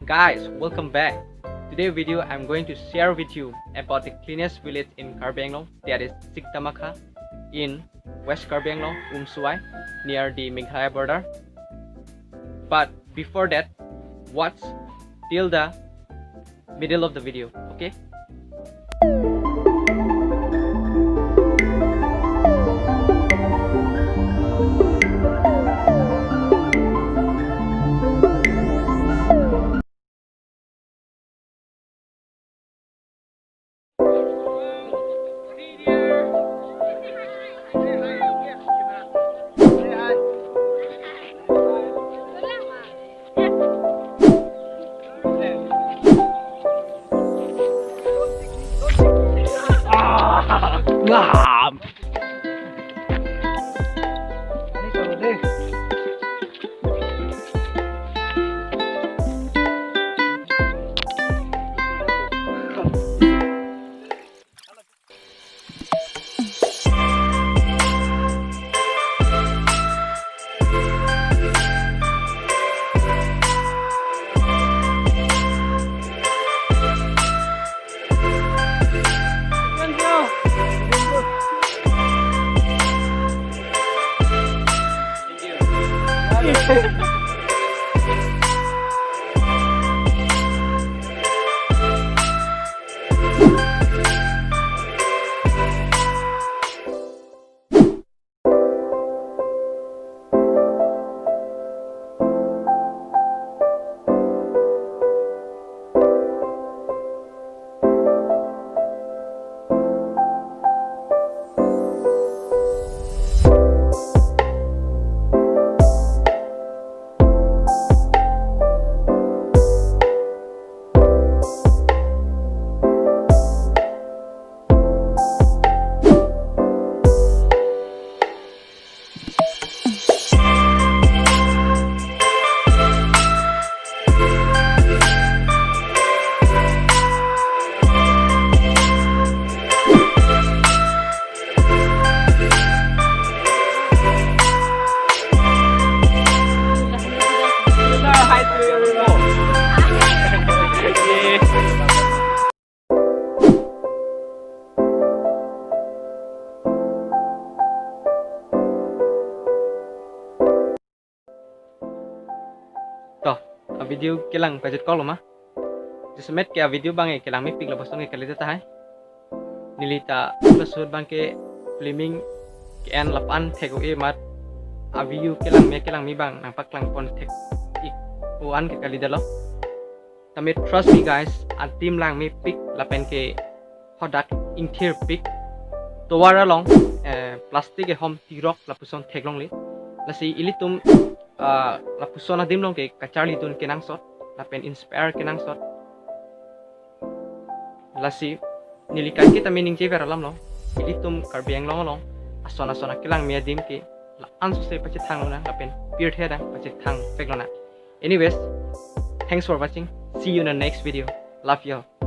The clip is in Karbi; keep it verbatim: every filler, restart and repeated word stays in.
Guys, welcome back. Today video I'm going to share with you about the cleanest village in Karbi Anglong, that is Sikdamakha in West Karbi Anglong, Umswai, near the Meghalaya border. But before that, watch till the middle of the video, okay? Ah, ngam. To, a video kelang pajutkoklo ma. Jasemet ke a video abang ke kelang mepik lapuson ke kalidet tahai. Neli ta laso ahut abang ke filming ke-en lapu-an thek-o-e amat a view kelang me kelang me abang nangpaklangpon thek-ik pu-an ke kalidetlo. Tame trust me guys, antim lang mepik lapen ke hadak ingthirpik. Tovar along, eh, plastic kehom tirok lapuson theklongle. Lasi ilitum, ah, lapuson adim along ke kacharlidun kenangsot lapen inspire kenangsot. Lasi neli kaike tame ningjever alamlo, ilitum Karbi Anglong along ason ason akelang me adim ke la-an sose pachethang lonang lapen pirthe adang pachethang pek lonang. Anyways, thanks for watching. See you in the next video. Love you all.